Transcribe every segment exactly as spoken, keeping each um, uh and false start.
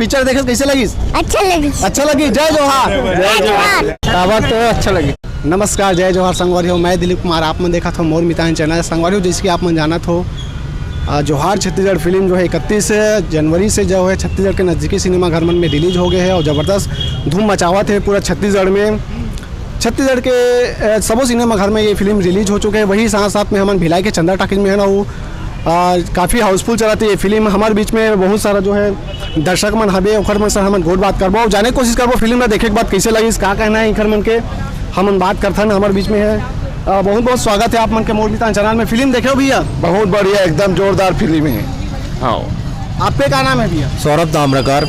Picture देखे, कैसे लगिस? अच्छा लगिस। अच्छा लगिस। जय जोहार। जय जोहार। काबर तो अच्छा लगिस। नमस्कार, जय जोहार संगवारी हो, मैं दिलीप कुमार, आप मन देखत हो मोर मितान चैनल। संगवारी हो, जैसे कि आप मन जानत हो, अ, जोहार छत्तीसगढ़ फिल्म जो है इकतीस जनवरी से जो है छत्तीसगढ़ के नजदीकी सिनेमा घर मन में रिलीज हो गए है और जबरदस्त धूम मचावत है पूरा छत्तीसगढ़ में। छत्तीसगढ़ के, अ, सबो सिनेमा घर में ये फिल्म रिलीज हो चुके हैं। वही साथ साथ में हमन भिलाई के चंदा टाकीज में है ना, वो, अ, काफ़ी हाउसफुल चलत है ये फिल्म। हमारे बीच में बहुत सारा जो है दर्शक मन हबे, ओखर मन से हमन गोठ बात करबो, जाने के कोशिश करबो फिल्म ला देखे के बाद कैसे लगिस, का कहना है इखर मन के, हमन बात करथन। हमारे बीच में है, अ, बहुत बहुत स्वागत है आप मन के मोर मितान चैनल में। फिल्म देखे हो भैया? बहुत बढ़िया, एकदम जोरदार फिल्म है। हाँ। आपके का नाम है भैया? सौरभ ताम्रकार।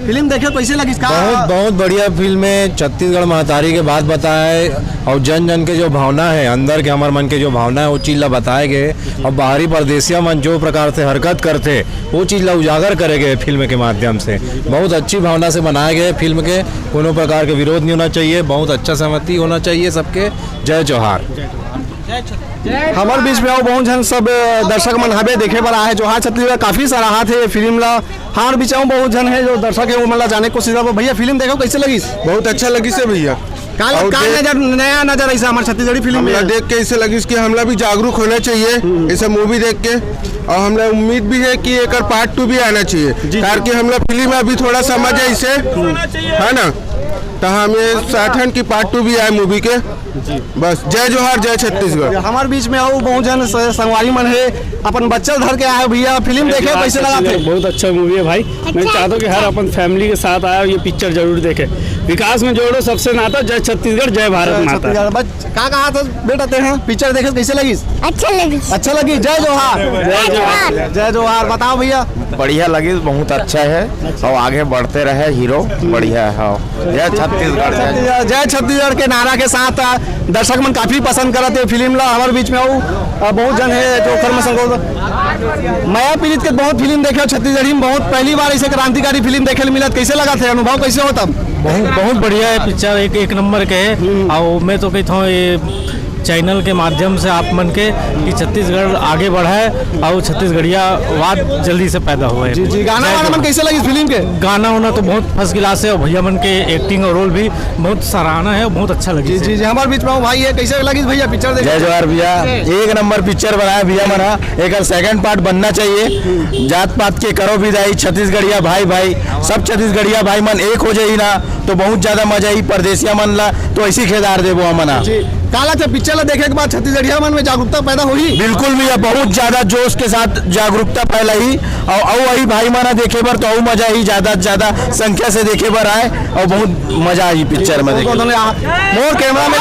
फिल्म देखे, कैसे लगिस का? बहुत, बहुत बढ़िया फिल्म है। छत्तीसगढ़ महतारी के बात बताए और जन जन के जो भावना है, अंदर के हमर मन के जो भावना है, वो चीज ला बताए गए। और बाहरी परदेसिया मन जो प्रकार से हरकत करते, वो चीज ला उजागर करे गए फिल्म के माध्यम से। बहुत अच्छी भावना से बनाए गए फिल्म के, कोनो प्रकार के विरोध नहीं होना चाहिए, बहुत अच्छा सहमति होना चाहिए सबके। जय जोहार। हमारे बीच में आओ बहुत झन सब, अ, दर्शक मन हबे देखे बर आए, जोहार छत्तीसगढ़ काफी सराहत है ये फिल्म ला। हमारे बीच आओ बहुत झन है जो दर्शक है, वो मन ला जाने के कोशिश करबो। भैया, फिल्म देखो, कैसे लगिस? बहुत अच्छा लगिस है भैया। का लग-, और का देख-, नजर, नया नजर ऐसा हमारे छत्तीसगढ़ी फिल्म हमला में? देख के ऐसे लगिस कि हमला भी जागरूक होना चाहिए हम्म। ऐसा मूवी देख के, और हमला उम्मीद भी है कि एकर पार्ट टू भी आना चाहिए, जी, जी। कारण कि हमला फिल्म अभी थोड़ा समझ है इसे, है ना, तो हम ये चाहथन कि पार्ट टू भी आए मूवी के। बस, जय जोहार, जय छत्तीसगढ़। हमारे बीच में आओ बहुत झन स-, संगवारी मन है, अपन बच्चा धर के आए भैया, फिल्म देखे, कैसे लगा थे? बहुत अच्छा मूवी है भाई। मैं चाहता हूँ कि हर अपन फैमिली के साथ आए और ये पिक्चर जरूर देखे। विकास में जोड़ो सबसे नाता, जय छत्तीसगढ़, जय भारत माता। छत्तीसगढ़। बच-, का कहा था बेटा तेरे, पिक्चर देखे, कैसे लगिस? अच्छा लगिस। अच्छा लगिस। जय जोहार। जय जोहार। जय जोहार। बताओ भैया। बढ़िया लगिस, बहुत अच्छा है और आगे बढ़ते रहे हीरो, बढ़िया है। हाँ। जय छत्तीसगढ़, जय। जय छत्तीसगढ़ के नारा के साथ, अ, दर्शक मन काफी पसंद करत हे फिल्म ला। हमारे बीच में अउ, अ, बहुत झन हे जो ओखर में संगोल। मया पीरित के बहुत फिल्म देखे हो छत्तीसगढ़ी में, बहुत पहली बार ऐसे क्रांतिकारी फिल्म देखे ल मिलत, कैसे लगत हे, अनुभव कैसे होता? बहुत, बहुत बढ़िया है पिक्चर, एक, एक नंबर के है। हम्म। और मैं तो कहता हूँ ये चैनल के माध्यम से आप मन के कि छत्तीसगढ़ आगे बढ़े और छत्तीसगढ़िया वाद जल्दी से पैदा हुए। जी, जी, गाना वाना मन कैसे लगिस फिल्म के? गाना वाना तो बहुत फर्स्ट क्लास है और भैया मन के एक्टिंग और रोल भी बहुत सराहना है, बहुत अच्छा लगिस। जी, जी, जी, हमारे बीच में वो भाई है, कैसे लगिस भैया पिक्चर देख? जय जोहार भैया, एक नंबर पिक्चर बनाया भैया मन हा। एकर सेकंड पार्ट बनना चाहिए। जात पात के करो विदाई, छत्तीसगढ़िया भाई भाई, सब छत्तीसगढ़िया भाई मन एक हो जाई ना, तो बहुत ज्यादा मजा आई परदेसिया मन ला, तो ऐसी खेदार देबो हमन हा। जी, काला थे पिक्चर ला देखे के बाद छत्तीसगढ़िया मन में जागरूकता पैदा होही? बिल्कुल भैया, बहुत ज्यादा जोश के साथ जागरूकता फैलाई। और, और वही भाई मन हा देखे बर तो और मजा ही ज्यादा से ज्यादा संख्या से देखे बर आए और बहुत मजा आई पिक्चर में देखे। बहुत धन्यवाद। मोर कैमरा में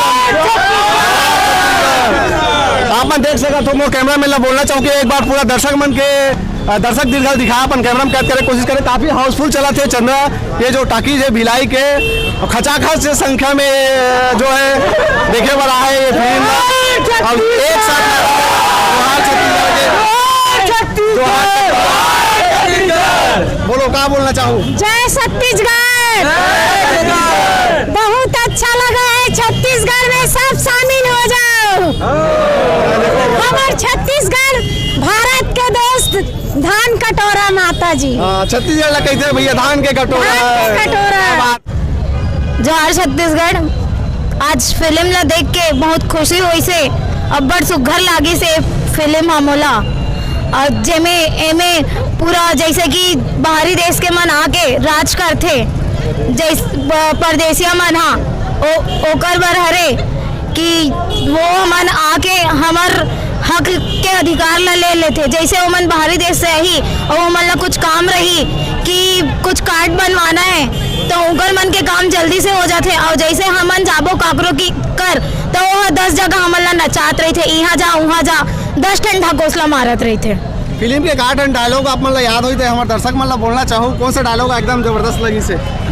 आप मन देख सकत हो, मोर कैमरा में ला बोलना चाहूँ कि एक बार पूरा दर्शक मन के अ, दर्शक दीर्घ दिखा अपन कैमरा में कैद करे कोशिश करे। काफी हाउसफुल चला थे चंद्रा, ये जो टाकीज है भिलाई के, खचाखच से संख्या में, अ, जो है देखे वाला है ये फिल्म। और एक साथ जोहार छत्तीसगढ़ के। जोहार छत्तीसगढ़। बोलो, का बोलना चाहू? जय छत्तीसगढ़। बहुत अच्छा लगा है, छत्तीसगढ़ में सब शामिल हो जाओ। हमार छत्तीसगढ़ भारत के दोस्त धान कटोरा माता जी। हाँ, छत्तीसगढ़ ला कहते हैं भैया, धान के कटोरा। धान के कटोरा। जोहार छत्तीसगढ़। आज फिल्म ला देख के बहुत खुशी होइस हे, अब्बड़ सुग्घर लागिस हे फिल्म हा मोला। और जेमे एमे पूरा जैसे कि बाहरी देश के मन आके राज करथे, जैस-, ब-, परदेसिया मन हा ओ-, ओकर बर हरे कि वो मन आके हमर हक के अधिकार ला ले लेथे। जैसे ओमन बाहरी देश से आही और ओमन ला कुछ काम रही कि कुछ कार्ड बनवाना है, तो उनकर मन के काम जल्दी से हो जाथे। और जैसे हमन जाबो काकरो की कर, तो वो दस जगह हमन ला नचात रहिथे, इहाँ जा, उहाँ जा, दस ठन ढकोसला मारत रहिथे। फिल्म के का ठन डायलॉग आप मन ला याद होई, ते हमर दर्शक मन ला बोलना चाहू, कौन सा डायलॉग एकदम जबरदस्त लगिस हे?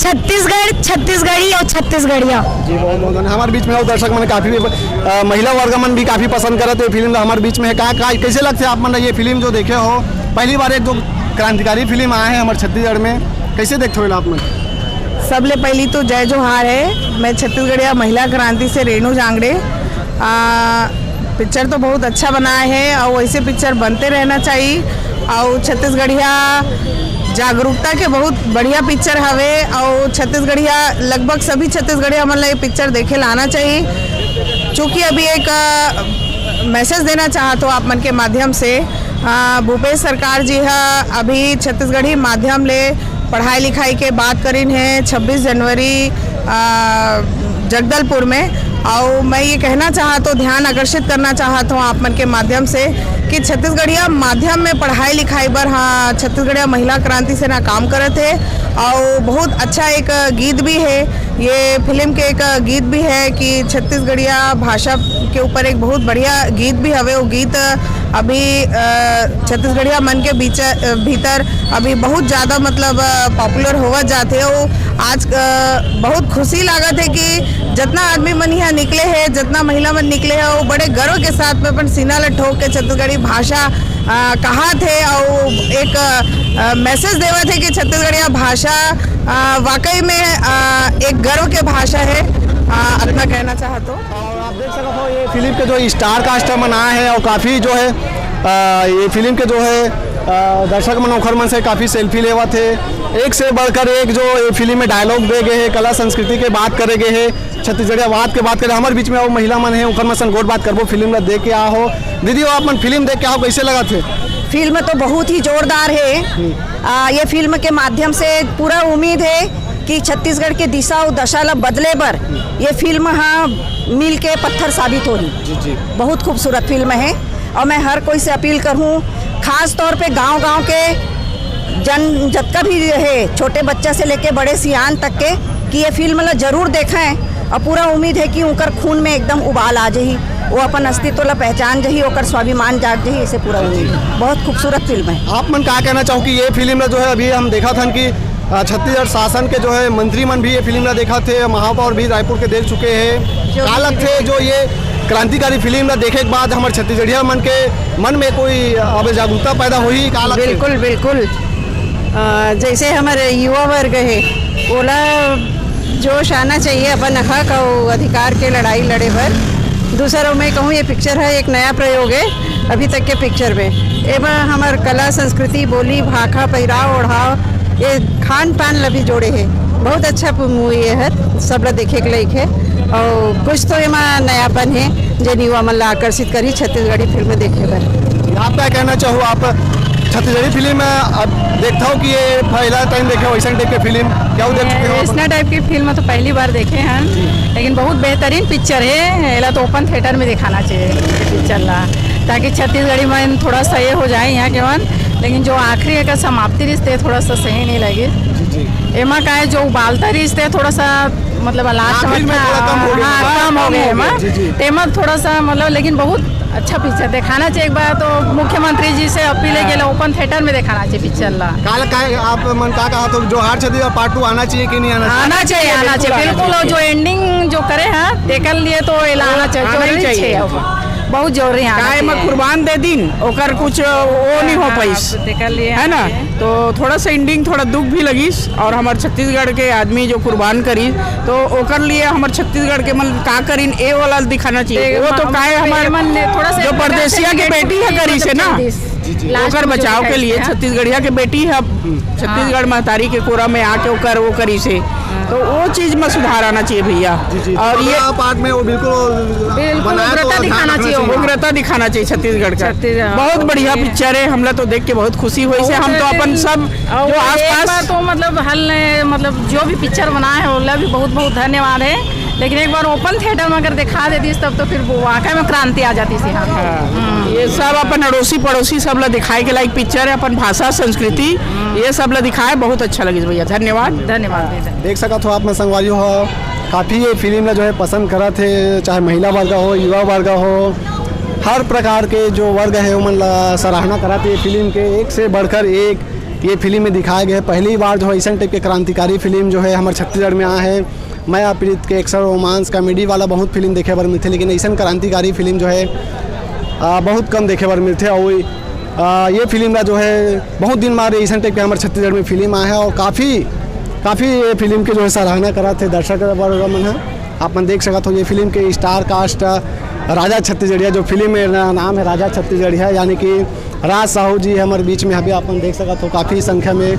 छत्तीसगढ़, छत्तीसगढ़ी और छत्तीसगढ़िया। जी, बहुत, बहुत धन्यवाद। हमारे बीच में और दर्शक मन काफी, अ, महिला वर्ग मन भी काफी पसंद करत हे फिल्म ला। हमारे बीच में है का, का, कैसे लगथे आप मन ला ये फिल्म जो देखे हो? पहली बार एक जो क्रांतिकारी फिल्म आए हैं हमारे छत्तीसगढ़ में, कैसे देखते हो आप मन? सबले पहली तो जय जोहार है, मैं छत्तीसगढ़िया महिला क्रांति से रेणु जांगड़े। आ, पिक्चर तो बहुत अच्छा बनाया है और वैसे पिक्चर बनते रहना चाहिए। और छत्तीसगढ़िया जागरूकता के बहुत बढ़िया पिक्चर हवे, और छत्तीसगढ़िया, लगभग सभी छत्तीसगढ़िया मन ला ये पिक्चर देखे ला आना चाहिए। चूँकि अभी एक मैसेज देना चाहत हो आप मन के माध्यम से, अ, भूपेश सरकार जी ह अभी छत्तीसगढ़ी माध्यम ले पढ़ाई लिखाई के बात करिन हे छब्बीस जनवरी, अ, जगदलपुर में। और मैं ये कहना चाहत हूँ, ध्यान आकर्षित करना चाहत हूँ आप मन के माध्यम से कि छत्तीसगढ़िया माध्यम में पढ़ाई लिखाई बर, हाँ, छत्तीसगढ़िया महिला क्रांति सेना काम करत हे। और बहुत अच्छा एक गीत भी है, ये फिल्म के एक गीत भी है कि छत्तीसगढ़िया भाषा के ऊपर एक बहुत बढ़िया गीत भी हवे। वो गीत अभी, अ, छत्तीसगढ़िया मन के बीच, अ, भीतर अभी बहुत ज़्यादा, मतलब, अ, पॉपुलर होवत जात हे। वो आज, अ, बहुत खुशी लागत हे कि जितना आदमी मन यहाँ निकले हे, जितना महिला मन निकले हे, वो बड़े गर्व के साथ में अपन सीना ला ठोक के छत्तीसगढ़ी भाषा, अ, कहात हे और एक, अ, मैसेज देवत हे कि छत्तीसगढ़िया भाषा, अ, वाकई में, अ, एक गर्व के भाषा है। अ, इतना कहना चाहत हो। और आप देख सकत हो, ये फिल्म के जो स्टार कास्ट मन आए हैं और काफ़ी जो है, अ, ये फिल्म के जो है, अ, दर्शक मन ओखर मन से काफ़ी सेल्फी लेवत हे। एक से बढ़कर एक जो ये फिल्म में डायलॉग दे गए हैं, कला संस्कृति के बात करे गए हैं, छत्तीसगढ़ियावाद के बात करे। हमारे बीच में वो महिला मन है, ओखर मन से गोठ बात करबो। फिल्म ला देख के आ हो दीदी, वो अपन फिल्म देख के आओ, कैसे लगा थे? फिल्म तो बहुत ही जोरदार है। आ, ये फिल्म के माध्यम से पूरा उम्मीद है कि छत्तीसगढ़ के दिशा और दशा ला बदले बर ये फिल्म, हाँ, मिल के पत्थर साबित होही। जी, जी। बहुत खूबसूरत फिल्म है और मैं हर कोई से अपील करूँ, खास तौर पे गांव-गांव के जन, जतका भी है, छोटे बच्चा से लेके बड़े सियान तक के, कि ये फिल्म ला जरूर देखें और पूरा उम्मीद है कि उनकर खून में एकदम उबाल आ जाही, वो अपन अस्तित्व ला पहचान जाही, ओकर स्वाभिमान जाग जाही, इसे पूरा उम्मीद है। बहुत खूबसूरत फिल्म है। आप मन का कहना चाहो कि ये फिल्म ला जो है, अभी हम देखा था कि, अ, छत्तीसगढ़ शासन के जो है मंत्री मन भी ये फिल्म ला देखा थे, महापौर भी रायपुर के देख चुके हैं। जो का भी लगथे जो ये क्रांतिकारी फिल्म ला देखे के बाद हमर छत्तीसगढ़िया मन के मन में कोई अब जागरूकता पैदा होही का लगथे? बिल्कुल, बिल्कुल। अ, जैसे हमर युवा वर्ग है, ओला जोश आना चाहिए अपन हक अउ अधिकार के लड़ाई लड़े बर। दूसर, मैं कहूँ, ये पिक्चर है एक नया प्रयोग है अभी तक के पिक्चर में। एमा हमर कला, संस्कृति, बोली, भाखा, पहिराव, ओढ़ाव, ये खान पान ला भी जोड़े है। बहुत अच्छा मूवी ये है, सब ला देखे के लायक है। और कुछ तो एमा नयापन है, जेन युवा मन ला आकर्षित करही छत्तीसगढ़ी फिल्म देखे बर। आप क्या कहना चाहो, आप छत्तीसगढ़ी फिल्म में अब देखता हो कि ये पहला टाइम देखे हो ऐसा टाइप के फिल्म, क्या वो देख चुके हो आप? ऐसा टाइप की फिल्म तो पहली बार देखे हैं, लेकिन बहुत बेहतरीन पिक्चर है। एला तो ओपन थिएटर में दिखाना चाहिए पिक्चर ला, ताकि छत्तीसगढ़ी मन थोड़ा सा ये हो जाए यहाँ के मन। लेकिन जो आखिरी एकर समाप्ति रिश्ते थोड़ा सा सही नहीं लगी। जी, जी। एमा का है, जो उबालता रिश्ते थोड़ा सा, मतलब, लास्ट आखिर में में थोड़ा कम हो गया। हाँ, हाँ, कम हो कम गया हो एमा। गया, जी, जी। तेमा थोड़ा सा, मतलब, लेकिन बहुत अच्छा पिक्चर दिखाना चाहिए एक बार। तो मुख्यमंत्री जी से अपील है कि हाँ। ओपन थिएटर में दिखाना चाहिए पिक्चर ला। काल का आप मन का कहा तो जोहार छत्तीसगढ़ पार्ट टू आना चाहिए कि नहीं आना चाहिए? आना चाहिए, आना चाहिए, बिल्कुल आना बिल्कुल। और चाहिए। जो एंडिंग जो करे हैं, तेकर लिए तो ये लाना चाहिए, आना ही जरूरी चाहिए। चाहिए अब। बहुत जरूरी आना काहे में चाहिए। कुर्बान दे दिन, ओकर कुछ वो नहीं हो हाँ, पाइस, तेकर लिए है ना? आना चाहिए। तो थोड़ा सा एंडिंग, थोड़ा दुख भी लगिस, और हमार छत्तीसगढ़ के आदमी जो कुर्बान करी, तो ओकर लिए हमार छत्तीसगढ़ के मन का करिन, ए वाला दिखाना चाहिए। वो तो हम काहे हमार एमन ने थोड़ा सा जो परदेसिया के बेटी है करी से ना, जी, जी। लास्ट ओकर में जो बचाव के दिखाई लिए है। छत्तीसगढ़िया के बेटी है, छत्तीसगढ़ महतारी के कोरा में आके ओकर वो करी से, तो वो चीज में सुधार आना चाहिए भैया। जी, जी। और ये थोड़ा पार्ट में वो बिल्कुल बिल्कुल बनाया तो उग्रता ध्यान दिखाना रखना चाहिए चाहिए। होगा। उग्रता दिखाना चाहिए छत्तीसगढ़ का। छत्तीसगढ़, बहुत बढ़िया ओके। पिक्चर है, हमला तो देख के बहुत खुशी हुई से। हम तो अपन सब और जो एक आसपास बार तो, मतलब, हल ने, मतलब, जो भी पिक्चर बनाए हैं, ओला भी बहुत बहुत धन्यवाद है। लेकिन एक बार ओपन थिएटर में अगर दिखा देती तब तो फिर वो वाकई में क्रांति आ जाती थी। हाँ। हाँ, ये सब अपन अड़ोसी पड़ोसी सब ला दिखाए के लायक पिक्चर है, अपन भाषा संस्कृति ये सब ला दिखाए, बहुत अच्छा लगिस भैया, धन्यवाद। धन्यवाद भैया। देख सकत हो आप मन संगवारी हो, काफ़ी ये फिल्म ला जो है पसंद करत हे, चाहे महिला वर्ग हो, युवा वर्ग हो, हर प्रकार के जो वर्ग है ओमन ला सराहना करत हे ये फिल्म के। एक से बढ़कर एक ये फिल्म में दिखाए गए। पहली बार जो है ऐसा टाइप के क्रांतिकारी फिल्म जो है हमारे छत्तीसगढ़ में आए हैं। मया प्रीत के एक्शन रोमांस कॉमेडी वाला बहुत फिल्म देखे बर मिलथे, लेकिन ऐसा क्रांतिकारी फिल्म जो है आ, बहुत कम देखे बर मिलथे। और आ, ये फिल्म ला जो है बहुत दिन बाद ऐसा टाइप के हमारे छत्तीसगढ़ में फिल्म आए हैं और काफ़ी काफ़ी ये फिल्म के जो है सराहना करत हे दर्शक वर्ग मन ह। आप मन देख सकत हो ये फिल्म के स्टार कास्ट राजा छत्तीसगढ़िया, जो फिल्म में ना-, नाम है राजा छत्तीसगढ़िया, यानी कि राज साहू जी हमारे बीच में अभी आप मन देख सकत हो काफ़ी संख्या में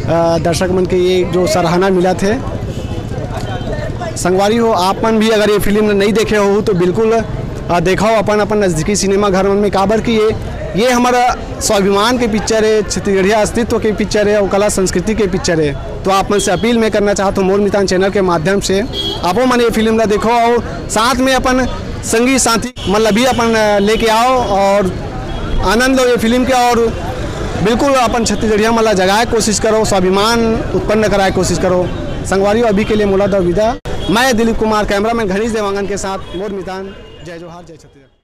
अ, दर्शक मन के ये जो सराहना मिलथे। संगवारी हो, आप मन भी अगर ये फिल्म नहीं देखे हो तो बिल्कुल, अ, देखाओ अपन, अपन नजदीकी सिनेमा घर मन में, काबर कि ये, ये हमारा स्वाभिमान के पिक्चर है, छत्तीसगढ़िया अस्तित्व के पिक्चर है और कला संस्कृति के पिक्चर है। तो आप मन से अपील मैं करना चाहता हूँ मोर मितान चैनल के माध्यम से, आपो मन ये फिल्म ला देखो और साथ में अपन संगी साथी मन ला भी अपन, अ, लेके आओ और आनंद लो ये फिल्म के और बिल्कुल अपन छत्तीसगढ़िया मन ला जगाए कोशिश करो, स्वाभिमान उत्पन्न कराए कोशिश करो। संगवारी हो, अभी के लिए मोला दो विदा। मैं दिलीप कुमार, कैमरामैन घनीश देवांगन के साथ मोर मितान। जय जोहार, जय छत्तीसगढ़।